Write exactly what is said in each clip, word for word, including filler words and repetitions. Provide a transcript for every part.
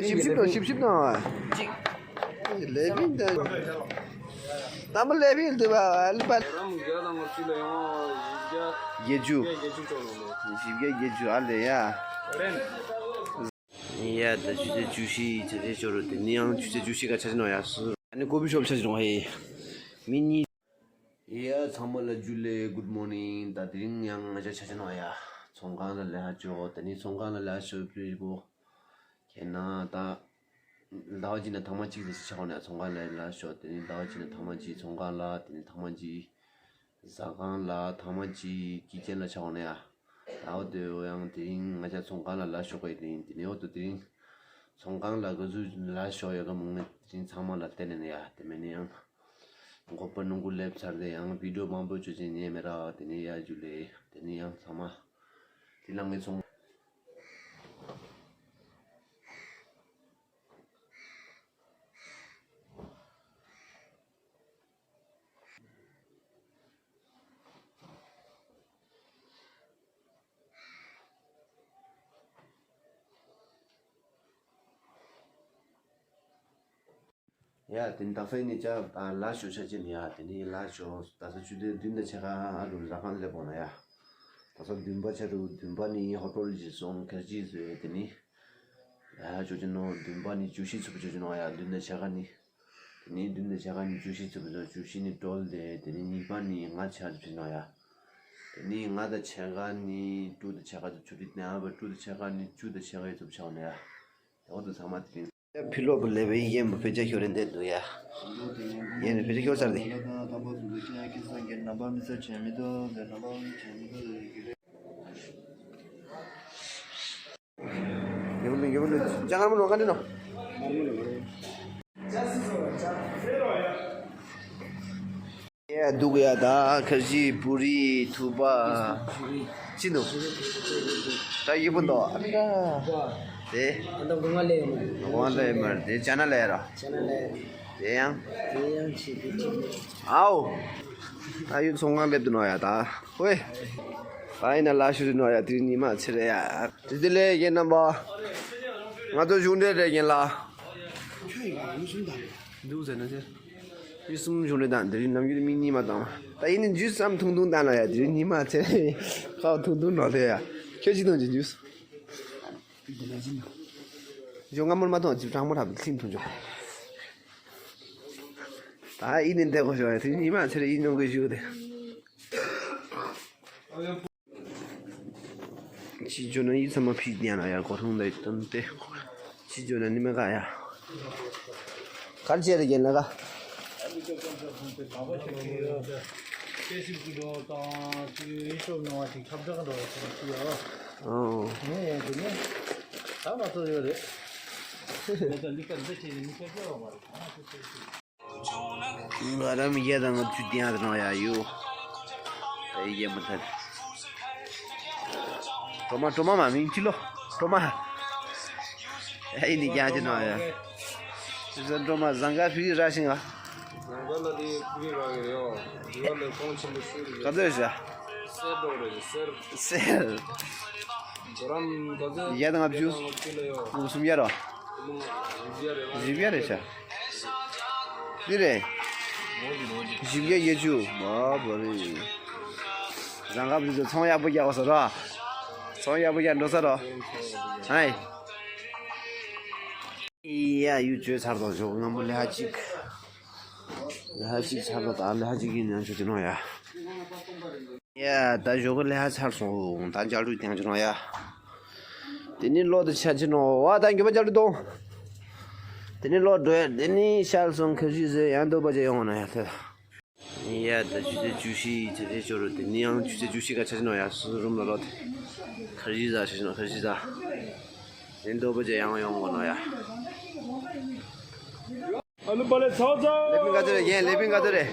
ཞིབ་ཞིབ་དང་ཞིབ་ཞིབ་དང་། གཅིག་ལེ་བིན་དང་། དང་པོ་ལེ་བིན་དུ་བ་ཨ་ལི་པ། རམ་བརྒྱ་དང་ལྔ་བཅུ་ལ་ཡོང་བ་བཞི་བརྒྱ། བརྒྱད་ཅུ། བརྒྱད་ཅུ་ཅོག་ལོ་ལོ། བཞི་བརྒྱ་བརྒྱད་ཅུ་ཨ་ལེ་ཡ། རེད། ཡ་ད་ཆུ་ཚོད་བཅུ་བཞི་ཆུ་ཚོད་ཅོག་རུ་དེ་ནི་ཡང་ཆུ་ཚོད་བཅུ་བཞི་ག་ཆ་ཆ་ནོ་ཡ་སུ། ཨ་ནི་ཀོ་བི་ཤོབ་ཆ་ཆ་ནོ་ཧེ། མི་གཉིས། ཡ་ཚང་མ་ལ་ཇུ་ལེ། Good morning། ད་དེ་རིང་ཡང་ང་ཅག་ཆ་ཆ་ནོ་ཡ། ཚོང་ཁང་ལ་ལས་ཧ་ཅོ། དེ་ནི་ཚོང་ཁང་ལ་ལས་ཧ་ཅོ་པི་བོ། ཁྱེད་ན་ད། ཟླ་བ་གཅིག་ནས་ཐེངས་མ་གཅིག་དེ་ཆགས་ནས་ཚོང་ཁང་ལ་ལ་ཤོག་དེ་ནས་ཟླ་བ་གཅིག་ནས་ཐེངས་མ་གཅིག་ཚོང་ཁང་ལ། དེ་ནས་ཐེངས་མ་གཅིག་ཟ་ཁང་ལ། ཐེངས་མ་གཅིག་ཀི་ཅན་ལ་ཆགས་ནས་ཡ། ད་འོ་དེ་ཡང་དེ་རིང་ང་ཅག་ཚོང་ཁང་ལ་ལ་ཤོག་གི་དེ་རིང་དེ་ནས་འོ་དེ་དེ་རིང་ཚོང་ཁང་ལ་ག་ཚོད་ལ་ཤོག་ཡོད་ག་མང་ནས་དེ་རིང་ཚང་མ་ལ་བལྟས་ནས་ནས་ཡ། དེ་མིན་ནས་ཡང་མགོ་པ་ནང་ཁུ་སླེབས་ཚར་དེ་ཡང་བི་ཌིའོ་མང་པོ་བཅོས་ཅིག་ཉན་མེད་ར། དེ་ནས་ཡ་ཇུ་ལེ། དེ་ནས་ཡང་ཚང་མ་དེ་ལ་ངའི་ཚོང་། ཡ་དེ་ནི་དག་ས་ཡིན་ནི་ཅག་ལ་ཞོ་ཆ་ཅན་ཡ། དེ་ནི་ལ་ཞོ་དག་ས་ཆུ་ཚོད་བདུན་དང་ཕྱེད་ཀ་ཨ་རུ་ཟ་ཁང་སླེབས་པོ་ན་ཡ། དག་ས་བདུན་པ་ཆ་རུ་བདུན་པ་ནི་ཧོ་ཊོལ་ཅིག་སོང་ཁེར་ཅིག་བཟོས། དེ་ནི་ཡ་ཅོ་ཅི་ནོ་བདུན་པ་ནི་བཅུ་བཞི་ཚུགས་ཅོ་ཅི་ནོ་ཡ། བདུན་དང་ཕྱེད་ཀ་ནི། དེ་ནི་བདུན་དང་ཕྱེད་ཀ་ནི་བཅུ་བཞི་ཚུགས་ཅོ། བཅུ་བཞི་ནི་ཊོལ་དེ། དེ་ནི་གཉིས་པ་ནི་ལྔ་ཆ་ཅོ་ཅི་ནོ་ཡ། དེ་ནི་ལྔ་དང་ཕྱེད་ཀ་ནི་ཊུ་དང་ཕྱེད་ཀ་ཆུ་ཚོད་ནི་ཨ་བ་ཊུ་དང་ཕྱེད་ཀ་ནི་བཅུ་དང་ཕྱེད་ཀ་ཡི་ཚུགས་ཆ་ནོ་ཡ། དེ་འོ་དུ་ཚང་མ་དེ་རིང་། ཕི་ལོག་གི་ལས་པའི་ཡན་པོ་ཕེ་ཆ་ཤོར་རེ་འདེད་འདུག་ཡ། ཡན་ནི་ཕེ་ཆ་ཤོར་ཚར་དེ། ཡོ་ལི་ཡོ་ལི་ཅང་ཨ་མོ་ནོ་ག་འདི་ནོ། ཡ་འདུག་ཡ། ད་ཁ་ཤི་པུ་རི་ཐུག་པ་ཅི་འདུག་ད་ཡི་པོ་འདུག་ཨ་ནི་ད་དེ་ཨ་ད་གོང་ལ་ཡོད་མ་གོང་ལ་ཡོད་མ་དེ་ཅ་ན་ལ་ཡ་ར། ཅ་ན་ལ་ཡ་དེ་ཡང་དེ་ཡང་ཆི་དེ་ཆི་ཨའོ། ད་ཡུལ་ཚོང་ཁང་སླེབས་འདུག་ནོ་ཡ། ད་ཝེ་ད་ཡིན་ན་ལ་ཤུ་རི་ནོ་ཡ། དེ་ཉི་མ་ཚེ་རེ་ཡ། དེ་དེ་ལས་ཡིན་ནམ་པ། ང་ཚོ་གཞུང་འབྲེལ་རེད་ཡིན་ལ། ཁྱོད་ཡིན་ག་ཡུལ་གསུམ་དང་། འདུག་ཟེར་ན་ཟེར། ཡུལ་གསུམ་བྱུང་རེད་དང་དེ་རིང་ནམ་རྒྱུན་མི་གཉིས་མ་དང་། ད་ཡིན་ནི་འཇུ་བསམ་ཐུང་ཐུང་བཏང་ལ་ཡ། དེ་རིང་ཉི་མ་ཚེ་ཁ་བ་ཐུང་ཐུང་ནོར་ལེ་ཡ། ཁྱོད་ཅི་ཐུང་ཅི་འཇུ། འཇུ་སྔ་མོར་མ་ཐོང་ཅི་གྲང་མོ་རབ་ཁྱིམ་ཐུང་འཇུ། ད་ཡིན་ནི་འདེགས་གོ་ཞོག་ཡ། དེ་རིང་ཉི་མ་ཚེ་རེ་ཡིན་ནོ་གི་ཞུ་དེ། ཅི་བརྗོད་ན་ཡིད་ཚིམ་པ་ཕིག་ཡང་ན་ཡང་གོ་ཐུང་ལ་བསྟུན་ཏེ། ཅི་བརྗོད་ན་ནི་མེད་ག་ཡ། གར་བྱེད་རེ་རྒན་ལ་ག་ཨོ། ང་རང་ཡ་དང་ང་ཚུ་དེ་ཡང་རང་ཡ་ཡོ། ད་ཡི་གེ་མི་ཐར། གྲོ་མ་གྲོ་མ་མ་མིན་ཅི་ལོ། གྲོ་མ། ཨེ་ནི་རྒྱ་ཅི་ནོ་ཡ། ཅི་ཟེར་གྲོ་མ་ཟངས་དཀར་ཕི་ར་ཤིང་ཨ། ཟངས་དཀར་ལ་དེ་ཕི་ར་གི་རེད་ཨོ། ཡོ་ལ་གོང་ཆེན་པོ་ཤུ་རེད། ག་ཚོད་ཟ། སེར་རོ་རེད་སེར། སེར། གྲོ་རམ་ག་ཚོད། ཡ་དང་ང་བཅུ། ང་བཅུ་ལ་ཡོ། ང་སུམ་ཡ་རོ། བཞི་བརྒྱ་རེད་བཞི་བརྒྱ་རེད་ཤག་འདི་རེད། བཞི་བརྒྱ་བརྒྱད་ཅུ། མ་བ་རེད། ཟངས་དཀར་འདི་ཚོ་ཚོང་ཡག་པོ་རྒྱག་པ་ཟེར་རོ། ཚོང་ཡག་པོ་རྒྱག་འགྲོ་ས་རོ། ཧའི། ཡ་ཡུལ་བཅོས་ཚར་དང་ཞོགས་སྔ་མོ་ལས་ཧ་ཅིག་ལས་ཧ་ཅིག་ཚར་དང་ད་ལས་ཧ་ཅིག་གི་ཉམས་ཆུ་དེ་ནོ་ཡ། ཡ་ད་ཞོགས་ཀྱི་ལས་ཧ་ཚར་སོང་ད་འཇའ་ལུས་དེང་ཆུ་ནོ་ཡ། དེ་ནི་ལོ་དེ་ཆ་ཆི་ནོ་བ་ད་འགྱུར་བ་འཇའ་ལུས་གཏོང་། དེ་ནི་ལོ་འགྲོ་ཡ་དེ་ནི་ཤར་སོང་ཁ་ཤི་ཟེར་ཡང་འདོད་པ་ཅན་ཡོང་ན་ཡ་ཐལ། ཡ་ད་ཆུ་ཚོད་བཅུ་བཞི་ཡི་ཚེ་ཚེ་ཅོ་རུ་དེ་ནི་ཡང་ཆུ་ཚོད་བཅུ་བཞི་ག་ཆ་ཆི་ནོ་ཡ་སུ་རུམ་ལ་ལོ་དེ། ཁ་ཤི་ཟ་ཆ་ཆི་ནོ་ཁ་ཤི་ཟ། དེ་འདོད་པ་ཅན་ཡང་ཡོང་གོ་ནོ་ཡ། ཨ་ལུ་པ་ལེ་ཚའོ་ཚའོ། ལེ་པིན་ག་ཚོད་རེད་ཡན་ལེ་པིན་ག་ཚོད་རེད།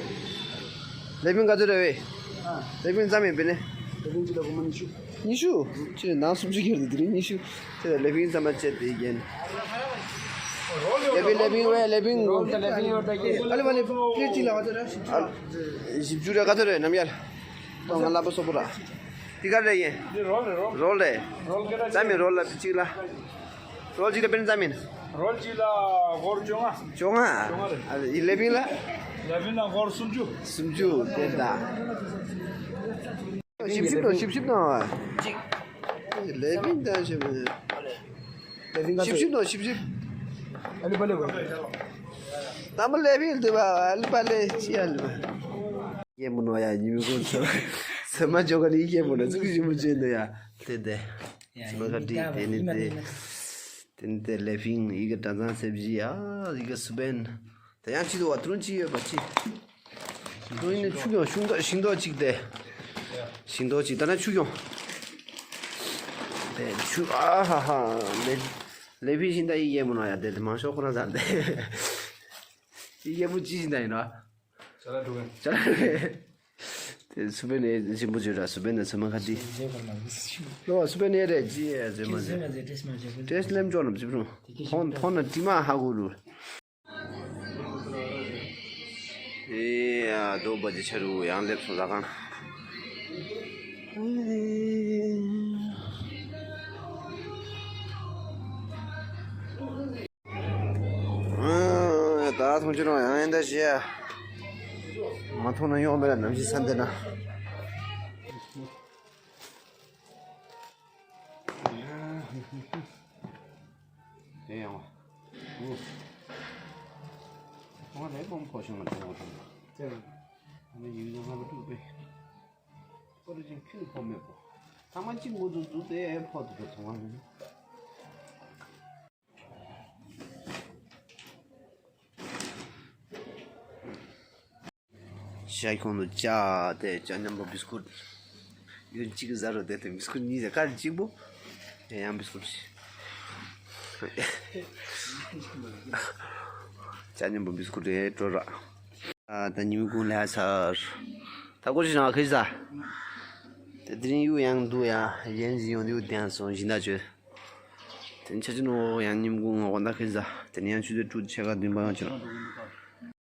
ལེ་པིན་ག་ཚོད་རེད་བས། ལེ་པིན་ཙམ་ཡིན་པས་ནི། ལེ་པིན་གཅིག་ལ་སྒོར་མོ་ཉི་ཤུ། ཉི་ཤུ། ཁྱེད་ནང་སུམ་ཅུ་ཁྱེར་དུ་དེ་རིང་ཉི་ཤུ། ཁྱེད་ལེ་པིན་ཙམ་མ་བྱེད་དེ་ཡན། ལེ་པིན་ལེ་པིན་བས་ལེ་པིན། ཨ་ལུ་པ་ལེ་པིན་གཅིག་ལ་ག་ཚོད་རེད། བཞི་བཅུ་རེད་ག་ཚོད་རེད་ནམ་ཡར། ཏོ་ང་ལ་པ་སོ་པོ་ར། དེ་ག་རེད་ཡན། རོལ་རེད་རོལ། རོལ་རེད། ཙམ་ཡིན་རོལ་ལ་གཅིག་ལ། རོལ་གཅིག་ལ་དཔེ་ཙམ་ཡིན། རོལ་གཅིག་ལ་སྒོར་བཅོ་ལྔ། བཅོ་ལྔ། བཅོ་ལྔ་རེད། ཨ་ཡི་ལེ་བིང་ལ། ལེ་བིང་ལ་སྒོར་སུམ་ཅུ། སུམ་ཅུ་དེ་ད། བཞི་བཞི་དང་བཞི་བཞི་དང་། ལེ་བིང་དང་བཞི་བཞི། ལེ་བིང་བཞི་བཞི་དང་བཞི་བཞི། ཨ་ལི་པ་ལི་པ། ད་མ་ལེ་བིང་དུ་བ་ཨ་ལི་པ་ལེ་ཅི་ཨ་ལི་པ། ཡེ་མོ་ནོ་ཡ་ཉི་མི་ཀུན་ཚོ། སེ་མ་ཇོ་ག་ནི་ཡེ་མོ་ནོ་ཙུག་ཞིམ་པོ་ཅན་དུ་ཡ། དེ་དེ། ཡ་སེ་མ་ཁ་ཏི་དེ་ནི་དེ། དེ་ནི་དེ་ལེ་བིང་ཡི་གེ་ཏྲ་ཛན་སེབ་ཇི་ཡ་ཡི་གེ་སུ་བེན། དེ་ཡང་ཅི་དུ་བ་ཏྲུན་ཅི་ཡོད་པ་ཅི། ཏྲུན་ནི་ཆུ་ཡང་ཤིང་ཏོག་ཤིང་ཏོག་ཅིག་དེ། ཤིང་ཏོག་ཅིག་ད་ན་ཆུ་ཡང་། དེ་ཆུ་ཨ་ཧ་ཧ་ལེ། ལེ་བིང་ཤིང་ཏོག་ཡི་གེ་མོ་ནོ་ཡ་དེ་དེ་མང་ཤོས་ཁོ་རང་ཟ་དེ། ཡི་གེ་མོ་ཅི་ཤིང་ཏོག་ཡིན་ནོ། ཅ་ལག་འགྲོ་གི། ཅ་ལག་རེད། དེ་སུ་པེ་ནེ་ཞིམ་པོ་བརྗོད་ར་སུ་པེ་ནེ་ཚོད་མ་ཁ་ཏི། ལོ་སུ་པེ་ནེ་རེད་ཅི་ཡ་ཚོད་མ་ཚོད། ཏེས་ལེམ་ཅོ་ནམ་ཅི་པྲོ། ཐོན་ཐོན་ན་ཏི་མ་ཧ་གོ་རུ། ཨེ་ཡ་དོ་བ་ཅི་ཆ་རུ་ཡང་ལེབ་སོང་ཟ་ཁང་། ཨ་ད་ཐུང་ཆུ་རང་ཡང་ཡིན་ད་ཞེ། མ་ཐུང་ན་ཡོང་བས་ནམ་ཞིག་ས་འདི་ན། དེ་ཡང་བ། ཨུ། ང་ལས་སྤོམ་ཕོ་ཤིང་ལ་དྲོངས་པ་དང་། ཨ་ནི་ཡིག་ལོ་ལྔ་པ་དྲུག་པའི། ཁོ་རེ་ཅིག་ཁྱོད་ཕོ་མེད་པོ། ཐ་མ་གཅིག་མོ་ཚོ་འཛུགས་ཏེ་ཕོ་དེ་ཚོ་ཚོང་བ་མིན། ཤ་ཁོང་དུ་ཅ་དེ་ཅ་མཉམ་པོ་བིས་ཀུད། ཡུན་གཅིག་ཟ་རུ་དེ་དེ་བིས་ཀུད་གཉིས་དེ་ཀར་གཅིག་པོ། དེ་ཡང་བིས་ཀུད་ཞིག་ཅ་མཉམ་པོ་བིས་ཀུད་དེ་འགྲོ་ར། ཨ་ད་ཉིན་གུང་ལ་ཚར། ད་ཀོ་ཅི་ན་ཁི་ཟ། དེ་དེ་རིང་ཡུ་ཡང་འདུག་ཡ་ཡན་ཟི་ཡོང་དུ་དེ་ཡང་སོང་བཞིན་ད་བཅོས། དེ་ཆ་ཅི་ནོ་ཡང་ཉིན་གུང་ང་དགོང་ད་ཁི་ཟ། དེ་ནི་ཡང་ཆུ་ཚོད་དྲུག་ཕྱེད་ཀ་བདུན་པ་ཡང་ཆུ་ལ།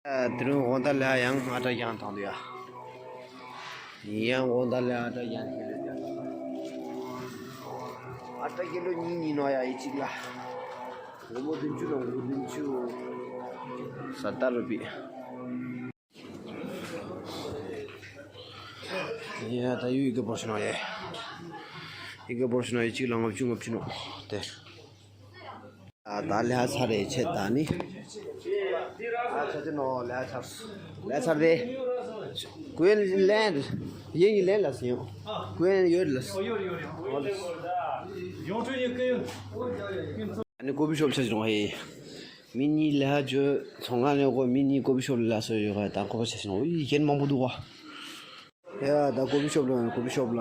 ཨ་དེ་རིང་དགོང་ད་ལ་ཡང་ཨ་ཏྲ་རྒྱང་ཐང་དུ་ཡ། ཡང་དགོང་ད་ལ་ཨ་ཏྲ་རྒྱང་ཐང་དུ་ཡ། ཨ་ཏྲ་ཀི་ལོ་གཉིས་གཉིས་ནོ་ཡ་ཡི་གཅིག་ལ། ངོ་མོ་བདུན་ཅུ་ནང་དགུ་བདུན་ཅུ། ས་ཏ་རུ་པི། ཡ་ད་ཡུ་ཡི་གེ་བོར་ཤི་ནོ་ཡེ། ཡི་གེ་བོར་ཤི་ནོ་ཡེ་གཅིག་ལ་ལྔ་བཅུ་ལྔ་བཅུ་ནོ། དེ། ཨ་ད་ལེ་ཧ་ཚ་རེ་ཆེ་ད་ནི། ཨ་ཆ་ཆེ་ནོ་ལེ་ཧ་ཚ། ལེ་ཧ་ཚ་རེ། ཀུན་ལེན། ཡིན་ཡིན་ལེན་ལ་སི་ཡོང་། ཀུན་ཡོད་ལ་སི། ཡོང་ཁྲོ་ཡིན་ཀུན་ཡོད། ཨ་ནི་ཀོ་བི་ཤོབ་ཆ་ཆེ་ནོ་ཧེ། མི་གཉིས་ལ་ཇོ་ཚོང་ཁང་ནས་གོ་མི་གཉིས་ཀོ་བི་ཤོབ་ལ་སོ་ཡོད་ག་ད་ཀོ་བ་ཆ་ཤིང་འོ་ཡི་ཡན་མང་པོ་འདུག་ག་ཡ་ད་ཀོ་བི་ཤོབ་ལ་ཀོ་བི་ཤོབ་ལ།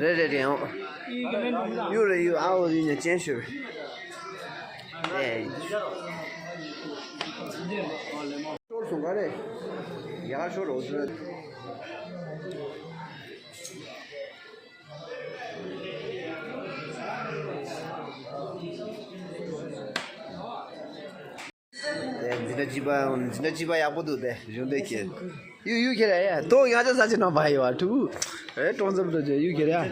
རེད་རེད་རེད་འོ། ཡུ་རེད་ཡུ་ཨ་འོ་ཡུ་ཉ་ཅན་ཤོད། ཨེ། ཤོར་སོང་ག་རེད། ཡ་ཤོར་འོ་ཤོར། འཛིན་གྲྭ་བཅུ་པ་འཛིན་གྲྭ་བཅུ་པ་ཡག་པོ་འདུག་སྟེ་གཞུང་འབྲེལ་ཁྱེད། ཡུ་ཡུ་ཁྱེད་ར་ཡ་ཏོ་ཡ་ཅག་ས་ཆ་ནང་བ་ཡོད་ཨ་ཕྲུ་གུ། ཨེ་གྲོང་ཚོར་འགྲོ་རྒྱུ་ཡུ་ཁྱེད་ར་ཡ།